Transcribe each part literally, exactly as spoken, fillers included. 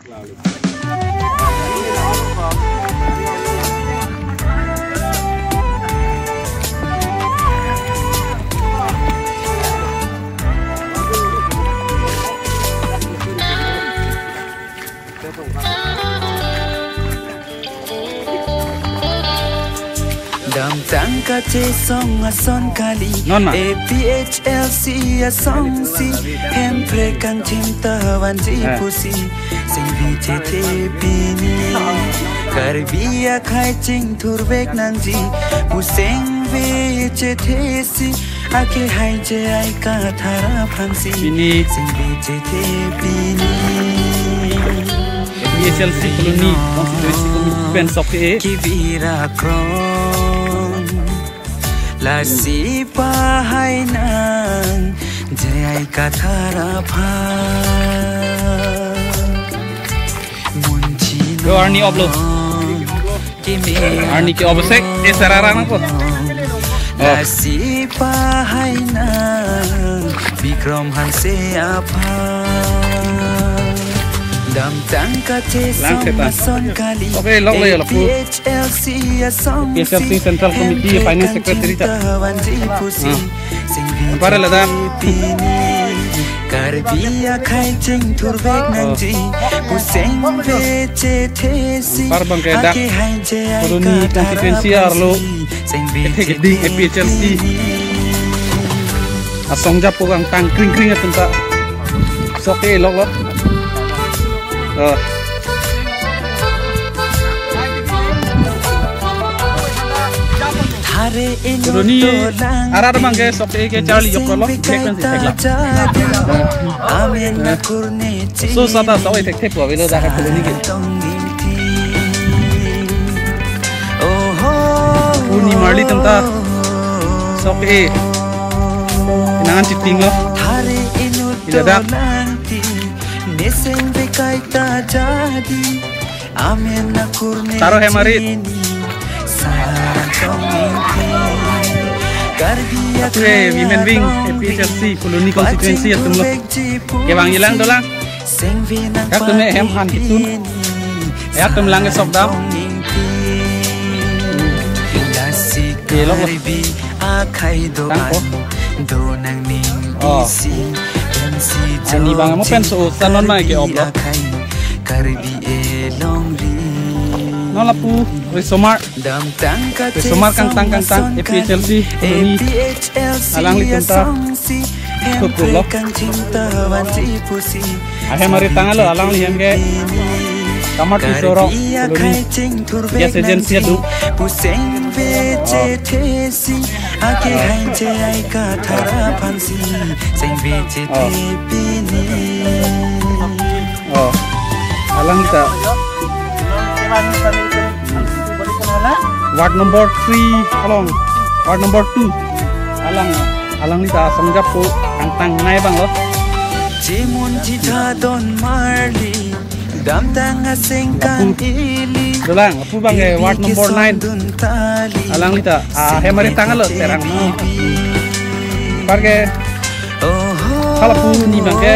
Damtang kachesong ason kali. Non ma? A P H L C asongsi Hemprek kangchim ta vanji, eh, pusi sengve chethe pini. Karbi akhei chingthurvek nangji pu sengve chethesi, akehai J.I. Kathar aphansi, pini, sengve chethe pini. A P H L C Phuloni Constituency Committee pen sok ke-e. Kivir akrong lasi pahai nang J.I. Kathar aphan. Munchi, yo, arni off lo. Arni ke-off sek, eh, sarara nangpo. Oh. Lasi pahai nang Bikram Hanse aphan. Damtang kachesong, lang setan, ason kali. Okay, lok lo ya, lapu. A P H L C asongsi, A P H L C Central Committee Finance Secretary ta. Hemprek kangchim ta vanji pusi. Ah. Sengve, para ladang. Karbi akhei chingthurvek, oh, nangji pu sengve chethesi. Anpar abang ke dak, akehai J.I. Phuloni Kathar constituency arlo, aphansi, sengve, kethe keding chethe A P H L C pini. Asong japo kangtang kring kring atum ta sok ke-e lok lo. Oh. Phuloni arat abang ke sok ke-e ke charli yok lo, thek pen si thek la. So sata sok-e thekthep pu avelo dak Phuloni ke. Phuloni marli atum ta sok ke-e. Nangan chiting lo. Ila dak. Taro hem arit. Atu he women wing A P H L C Phuloni constituency atum lo. Kevang ilang dolang. Dak atum hem han kitun. Ya atum lang ke sok dam. Ye lo. Tangko. Oh. Ani abang mo pen so sa non ma ke-off lo. Non lapu risomar. Risomar kangtang kangtang A P H L C Phuloni. Alangli atum ta. Tutup lo. Ahem arit tanglo, alangli hem ke Kamat Tisoro Phuloni Gas Agency adu. Oh. Oh. Oh. Alangli ta. Ward number three along. Ward number two. Alang, alangli ta asong japo kangtang nai abang lo. Chimun chitha don marli, damtang asengkan ili. Dolang, lapu abang ke ward number nine. Alangli ta, ah, hem arit tanglo, Terang. Anpar ke, hala pu ni abang ke,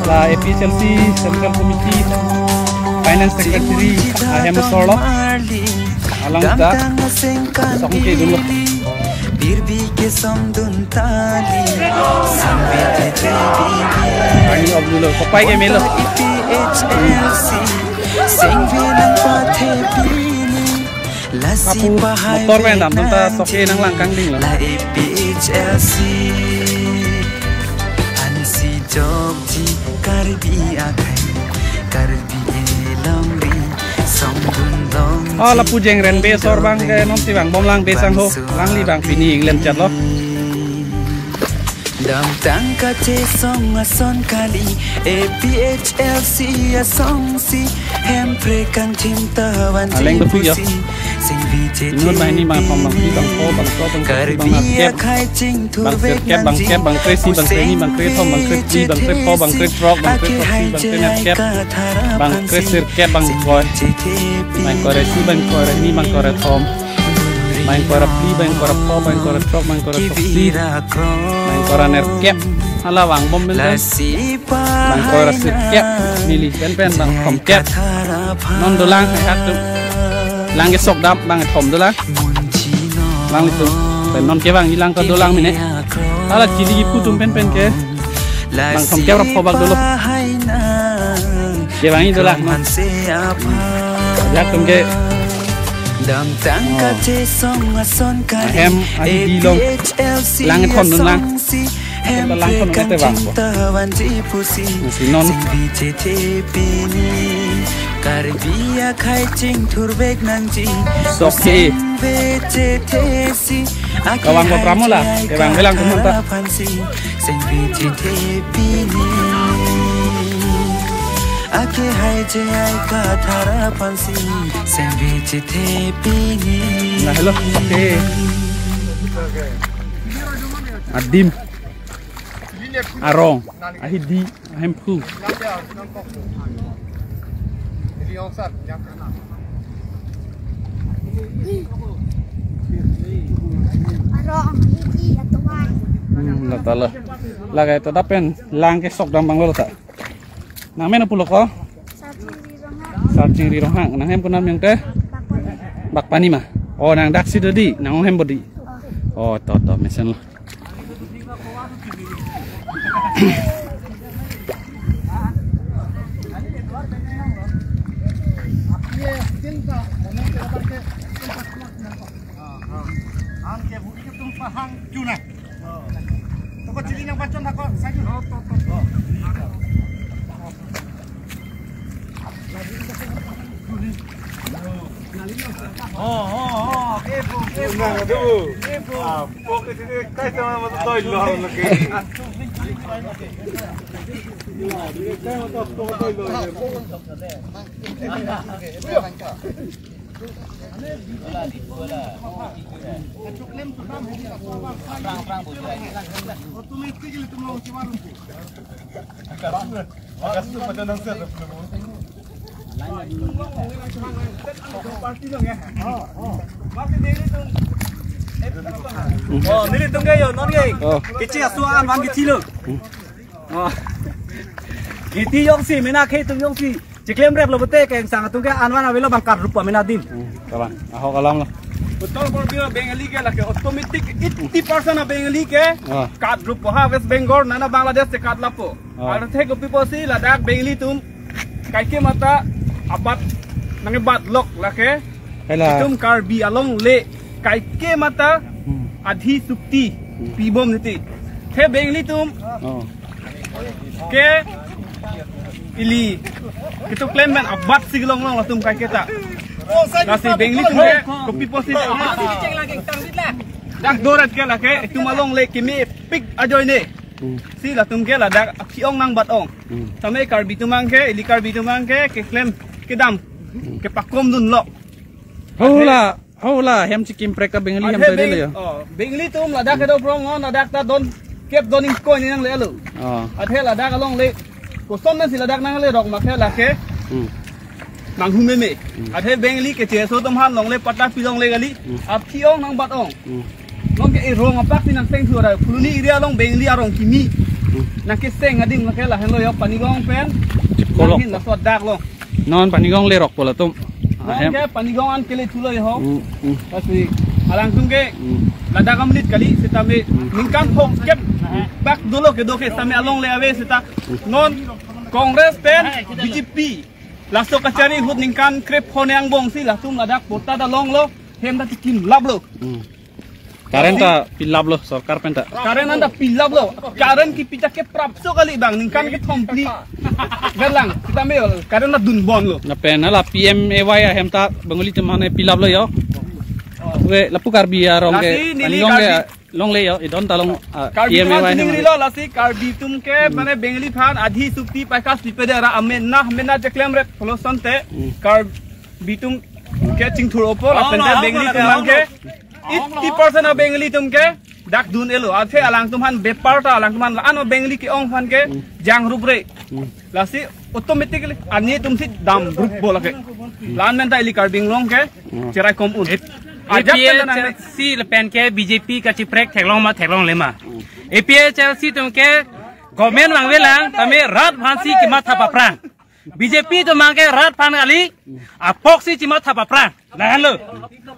la A P H L C Central Committee Finance Secretary, ah, hem asor lo. Alangli ta song kedun lo. Birbi ke song dun tali. Arni off lo, kopai ke melo. A P H L C sengve nangpathe pini. Lasi, apu pahai motor pen dam ta sok-e nanglang kangding lo. La A P H L C ansi jokji Karbi akhei, Karbi elongri, songdun long. Oh, lapu Jengrenbe asor abang ke non si vangbom lang be sangho, alangli abang pini England chat lo. Damtang kachesong ason kali, A P H L C asongsi, Hemprek kangchim ta vanji, aleng betul ya, pusi. Inut banghini, bangphongo, bangphli, bangpho, bangthrok, bangkep, bangkep, bangkep, bangkep, bangkresi, bangkreni, bangkrethom, bangkrepli, bangkrepho, bangkrethrok, bangkrethrok, bangkrenerkep, bangkresirkep, bangkoi, bangkoiresi, bangkoireni, bangkoirethom, bangkoirapli, bangkoirapho, bangkoirathrok, bangkoirathoksi, bangkoiranerkep. Hala vangbom pen pen. Lasi bang kroi ra sirkep neli pen pen bang thomkep. Non dolang hai hak tu. Lang kesok dam bang thom dolang. Lang litum. Pen non kevang ilang ta dolang mene. Hala chili kipu atum pen pen ke. Bang thomkep ra pho bak dolo. Kevang i dolang non. Ajak atum ke. Dam tang Oh. kachesong ason kari Ahem, ahi di long. A P H L C Lang thon nun lang. asong si. Hemprek lang thon kante bang ko. Hemprek kangchingta vanji pusi. Masi non. Sing biche the pini. Karbi akhai chingthur bek nangji. Sok si. Sing biche the si. Kawang ko pramo la. Kevang belang teman ta. Sing biche the pini. Ake hai je ai kathar aphansi. Sing biche the pini. Nah, hello. Okay. Adim. Arong. Ahi di. Ahemphu. Arong. Ini atovar. Hmm, la ta lo. Lagai ta dak pen lang kesok dam bang lo ta. Nang men pulo ko? Sarchingri Ronghang. Sarchingri Ronghang. Nang hem ko nam yang te? Bakpani. Bakpani ma. Oh, nang dak si do di, nang hem bodi. Oh, to to mesen lo. Ang ke budi ke tum pahang chuna. Toko chili nang bachon thako, saju. Oh, oh, oh, kepo, kepo. Nang aduh. Kepo. Ah, pok ke sini kai sama masuk toy lo lagi. Kai masuk toy lo. Oh, nelitum ke yo, non ke. Oh. Kichi asu an van kithi lo. Hmm. Oh. Kithi jongsi, mena ke tum jongsi. Chiklemrep lo bote ke sang atum ke anwan avelo bang kat rup mena adim. Hmm, kawan. Ahok alam lo. Uttar Pradesh Bengali ke lake automatic eighty percent a Bengali ke Ah. kat rup ha West Bengal nana Bangladesh se kat lapo. Ah. Ar the kopi pusi ladak Bengali atum kaike mata abat nang bat lok lake. Hela. Itum Karbi alongle kaike mata Hmm. adhi sukti Hmm. pibom niti. The Bengali atum Oh. ke ili kitu klem men abat si long long latum kaike ta. Lasi Bengali atum ke kopi pusi dak dorat ke lake itum alongle kimi pik ajoine. Hmm. Si latum ke ladak aphi ong nang bat ong. Hmm. Tame Karbi atum abang ke, ili Karbi atum abang ke, keklem kedam, Hmm. kepakom dunlo. Hola, hola, hem chikim prek ta Bengali hem Adhe ta Beng-, dele ya. oh, Bengali atum ladak kedo prong on, ladak ta don kep don ingkoi ni nangle lo. Oh. Adhe ladak alongle. Koson nang si ladak nangle rok ma ke lake. Hmm. Nang humeme. Hmm. Adhe Bengali ke cheso atum aphan longle patta pi longle kali. Hmm. Aphi ong nang bat ong. Hmm. Long ke e rong apak si nang seng suara. Phuloni area along Bengali arong kimi. Hmm. Nang keseng adim lake lahenlo yo Panigaon pen. Chipkolok. Nang hin laso dak lo. Non Panigaon le rok po latum. Nang Ahem. ke Panigaon an kele thulo yo. Hmm, hmm. Lasi alangtum ke Hmm. ladak amonit kali sitame Hmm. ningkan thomkep bak dolo kedo ke sitame alongle ave seta. Hmm. Non Congress pen B J P. Laso kachari ahut ningkan krepho ne angbong si latum ladak patta ta longlo, hem ta chikim laplo. Hmm. Current ta pilaplo, sorkar pen ta. Current an ta pilaplo. Current kipi ta keprapso kali bang, ningkan kethom phli. Berlang, sitame yo, current ta dunbomlo. Lapen la P M A Y ahem ta Bengali atum aphan pilaplo yo. We lapu Karbi arong ke, Lasi neli Panigaon ke Karbi longle yo, idon ta long, ah, Karbi P M A Y atum aphan ahem. Rilo lasi Karbi atum ke, Hmm. mane Bengali aphan adhi sukti paika sipede ra amena, mena chiklemrep polo asonte, Hmm. Karbi atum ke chingthur opo, Oh, lapen no, te no, Bengali no, atum no, abang ke, no. eighty percent a Bengali atum ke, dak dun-elo, athe alangtum aphan bepar ta, alangtum aphan la ano Bengali ke-ong aphan ke, Hmm. jang rup re. Hmm. Lasi automatically, ani atum si dam rup bo lake. Hmm. La-an men ta ili Karbi Anglong ke, Hmm. cherai kom un. Ap-, Ajak pen ta nang APHLC lapen ke B J P kachiprek theklong ma theklongle ma. Hmm. A P H L C atum ke Government vangvelang tame rat aphansi kematha aphrang. B J P atum abangke rat aphan kali, apotsi chematha aphrang. Lahenlo.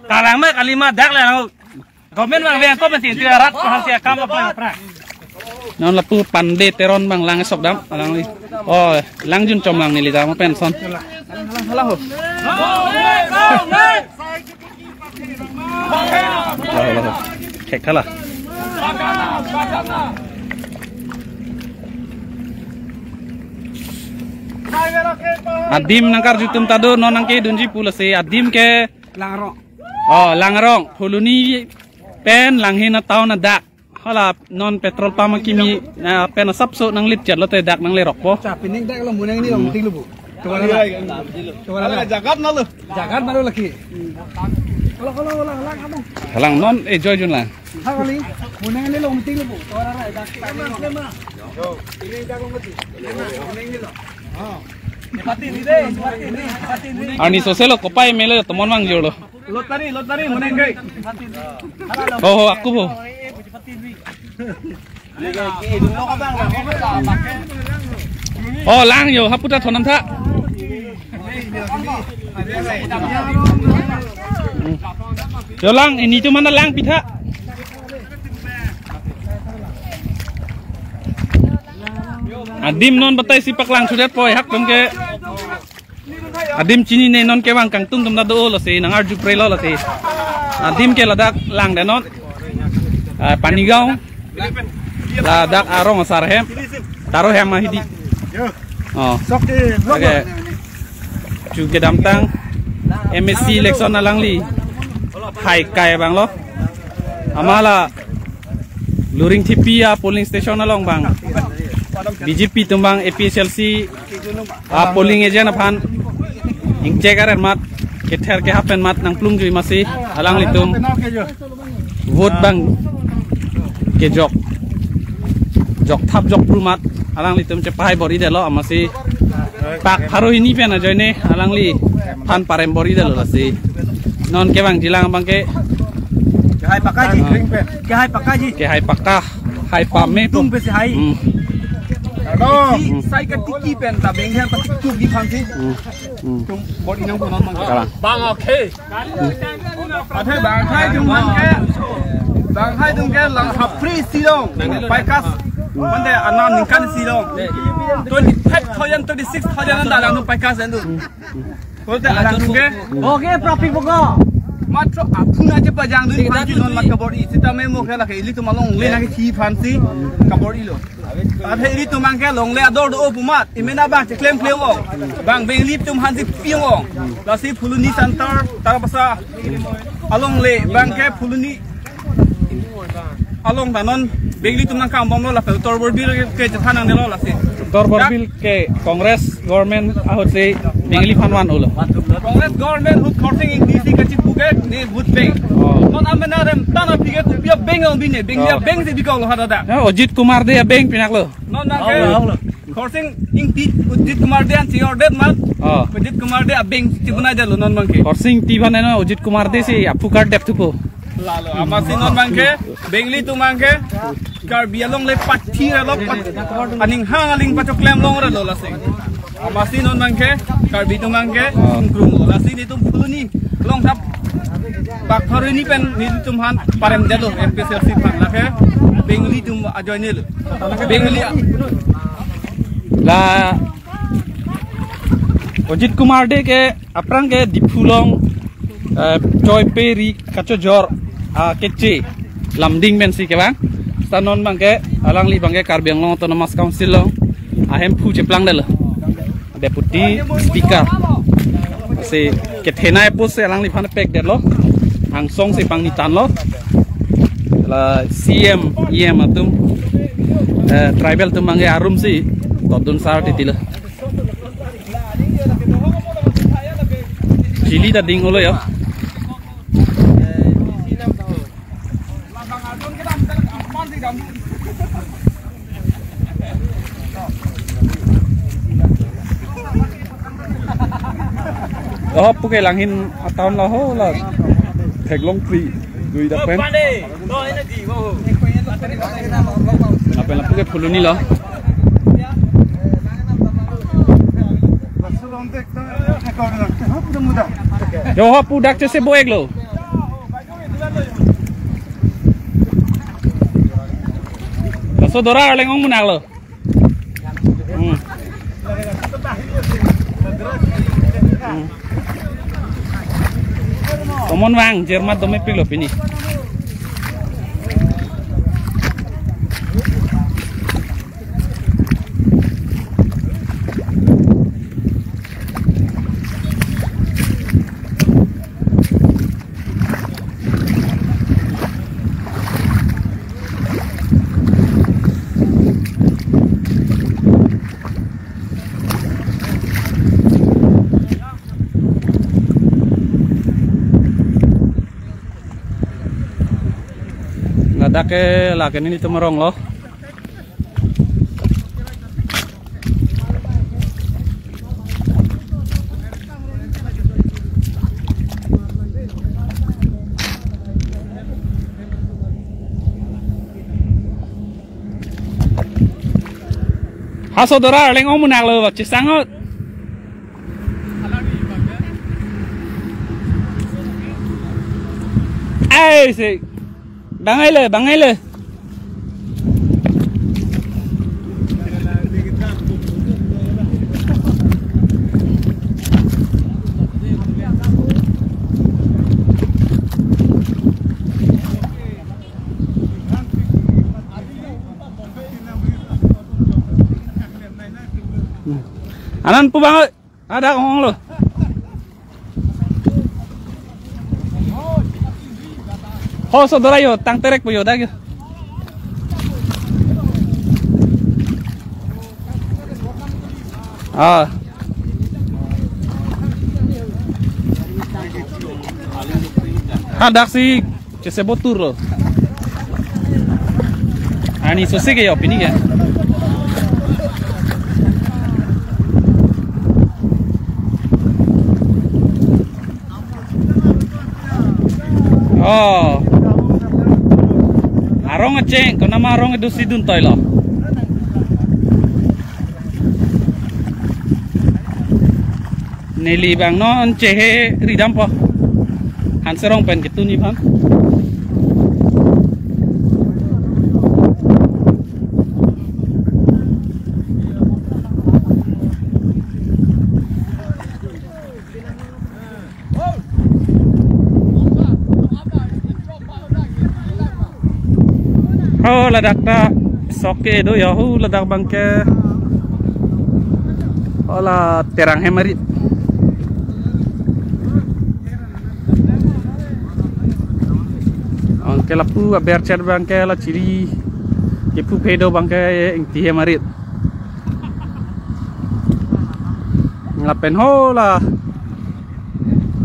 Kalang ma kali ma dak lang. Government vangvelang ko pensi rat aphansi akam aphrang aphrang. Non lapu Pande Teron abang lang sok dam alangli. Oh, lang jun chom lang neli dam pension. Halo, halo. Thek thala. Adim nangkarju atum ta do, non nangkedunji pu lasi adim ke Langrong. Oh, Langrong. Phuloni pen Langhin a-town adak. Hala non petrol pump akimi, ah, pen asapso nanglip chet lote dak nanglerokpo. Cha pining dak lo, mo nangne lo, meeting lo bu. Tua ra. Tua ra. Jagat na lo. Jagat na lo laki. Halo, halo, halo, halo, kamu. Halang non, eh, joy jun lang. Ha kali, mo nangne lo, meeting lo bu. Tua ra, dak. Ini dak lo mati. Mo nangne lo. Arni sose lo kopai mele tomon mang jor lo. Lottery, lottery, mo nangne. Ho, ho, aku ho. Oh, lang yo, hapu ta thonam tha. Yo lang, ini cuma na lang pitha. Adim non batai si paklang sudet poi hak atum ke. Adim chinine, non kevang kangtung atum ta do lasi nangarju pre lo lasi. Adim ke ladak lang de non. Ah, Panigaon. Ladak arong asar hem. Taro hem ahidi. Oh. Oke. Chu kedamtang M A C election alangli haikai abang lo. Amat la Luringthepi a-polling station along abang B J P atum abang A P H L C a-polling agent aphan ingchek aret amat, kether kehap pen amat nangplungjui, amatsi alanglitum vote abang kejok, jokthap jokphru amat alanglitum chepahai bor-idetlo, amatsi pak pharo hini pen ajoine alangliphan parem bor-idetlo lasi. Non kevangjilang abang ke. Kehai pakka ji. Ah. Kehai pakka ji. Kehai pakka. Hai pame. Tung pe si hai. Hmm. Aduh. Sai katiki pen ta bengher patik tuk di aphansi. Hmm. Hmm. Tung bor-i nangpo non abang. Kalang. Bang oke. Athe bang hai atum abang ke. Bang hai atum ke lang hapri si long. Paikas. Mande anam ningkan si long. Twenty-five thousand, twenty-six thousand anta lang atum paikas andu. Kote alang atum ke. Oke, profit buka. Matro apuna je pajangdun aphansi non amat kabor-i. Sitame mo ke lake ilitum alongle nangkethi aphansi kabor-ilo. Athe ilitum abang ke longle ador do-o pu amat. Emena abang cheklem klem ong. Bang Bengali atum aphansi pi ong. Lasi Phuloni Center, Tarabasa alongle abang ke Phuloni along ta non Bengali atum nangkambomlo, lapen Doctor Borbil ke chethan nangnelo lasi. Doctor Borbil ke Congress government ahutsi Bengaliphan vanlo. Congress government ahut Khorsing Ingti si kachipu ke ne vote bank. Oh. Non amena rem tan aphi ke kopi abeng ong bine, Bengali, oh, abeng si bikoklo ha dada. Ya, Ajit Kumar Dey abeng pinaklo. Non abang ke. Oh, oh, oh. Khorsing Ingti Ajit Kumar Dey an si ordet man. Oh. Ajit Kumar Dey abeng si chibunai detlo non abang ke. Khorsing Ingti aphan eno Ajit Kumar Dey si aphu kardep thupo. Lalo, amatsi non abang ke, Bengali atum abang ke, Karbi alongle pathi ralok pat, aning hang aling pachoklem longre lo lasi. Amatsi non abang ke, Karbi atum abang ke, ah, ingkrung lo lasi nelitum Phuloni along thap. Pak pharo hini pen nelitum aphan parem detlo, A P H L C aphan lake, Bengali atum ajoinelo. Bengali a- La Ajit Kumar Dey ke aphrang ke Diphu along, eh, choi pe ri kachojor, ah, keche lamding pensi kevang. Seta non abang ke alangli abang ke Karbi Anglong Autonomous Council along ahemphu cheplangdetlo, Deputy Speaker. Si kethenei post si alangliphan pekdetlo. Angsong si pangni tanlo. La C M, E M atum, eh, tribal atum abang ke arum si totdun sar titilo. Chili ta ding-olo yo. Oh, puke Langhin a-town lo ho la. Theklongkri dui dak pen. Lapen lapu ke Phuloni lo. Yo, hapu dak chesebo-eklo. Laso dora arleng ong munak lo. Hmm. Hmm. Tomon vang, jermat dome pilo pini. Ladak ke lake nelitum arong lo. Haso dora arleng ong munak lo, bak chisang hot. Ai, si. Bangai le, bangai le. Anan pu bang, ada ong lo. Ho, so dora yo, tang terek po yo, dak yo. Ah. Ha, dak si chesebo tur lo. Ani susi ke yo pini ke. Oh. Arong acheng, konama arong idu si dun toilo. Neli bang non chehe ridampo. Hanserong pen ketuni phan. Oh, ladak ta sok kedo ya, hu, ladak bangke. Oh, la Terang Hem arit. Bangke lapu aber chet bangke la chiri. Kepu phedo bangke Ingti Hem arit. Lapen ho la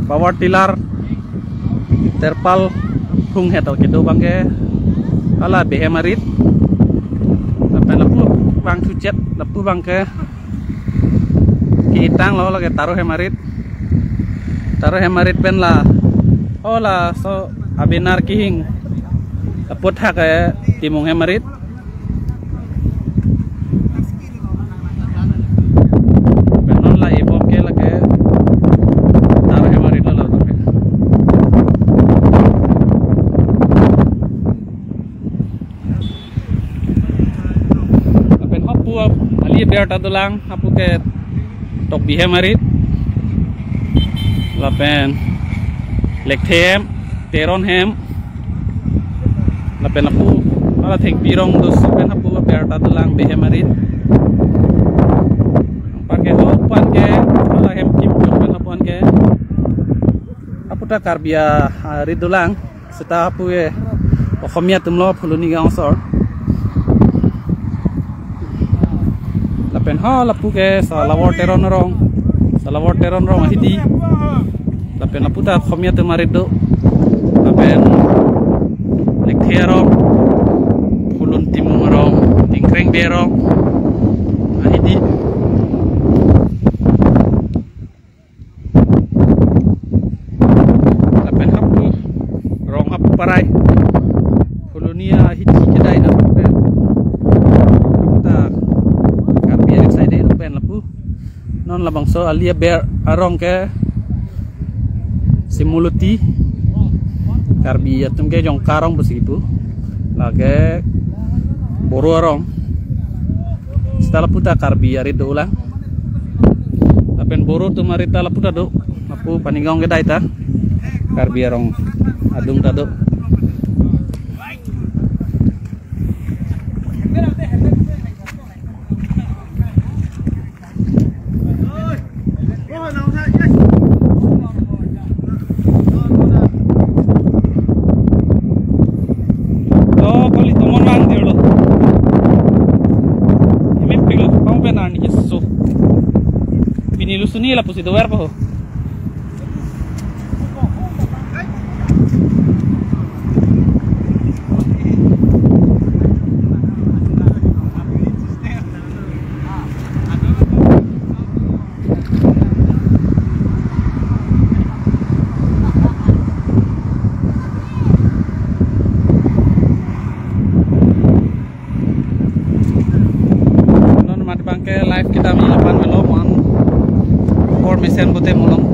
power tiller, terpal, phung heto kedo bangke, hala Behem arit. Lapen lapu bang chuchet, lapu bangke kitang lo lake Taro Hem arit. Taro Hem arit pen la, ho laso abenar kehing, lapu thak ke Timung Hem arit. Pen non la ebok ke lake Taro Hem arit lo latum ke. Lapen hapu ap-, ali aber ta dolang, hapu ke Tokbi Hem arit. Lapen Lekthe Hem, Teron Hem. Lapen lapu, hala Thengpi rong dos pen hapu aber ta dolang Behem arit. Anparke ho pu anke, hala Hem Kim Jong pen hapu anke. Hapu ta Karbi a, arit dolang. Seta hapu ke Oxomiya atum lo Phuloni Gaon asor. Lapen ha lapu ke Salawor Teron arong. Salawor Teron arong ahidi. Lapen lapu ta Oxomiya atum arit do. Lapen Lekthe arong. Phuloni Timung arong. Tingkreng Bey arong. Ahidi. Lapen hapu, rong hapu parai. Phuloni ahidi kedai na pen. Ta Karbi arit side pen lapu. Non Labangso ali aber arong ke Simuluti. Karbi atum ke Jongka arong pusi pu. Lake Boro arong. Seta lapu ta Karbi arit dolang. Lapen Boro atum arit ta lapu ta do. Lapu Panigaon kedai ta Karbi arong adung ta do. To kali tomon mang dirlo. Emepiklo, pang pen arni keso. Pini lusuni lapusi dover po. Non mat abang ke live kita mi lapan melo, mon. Por mesen bote molong.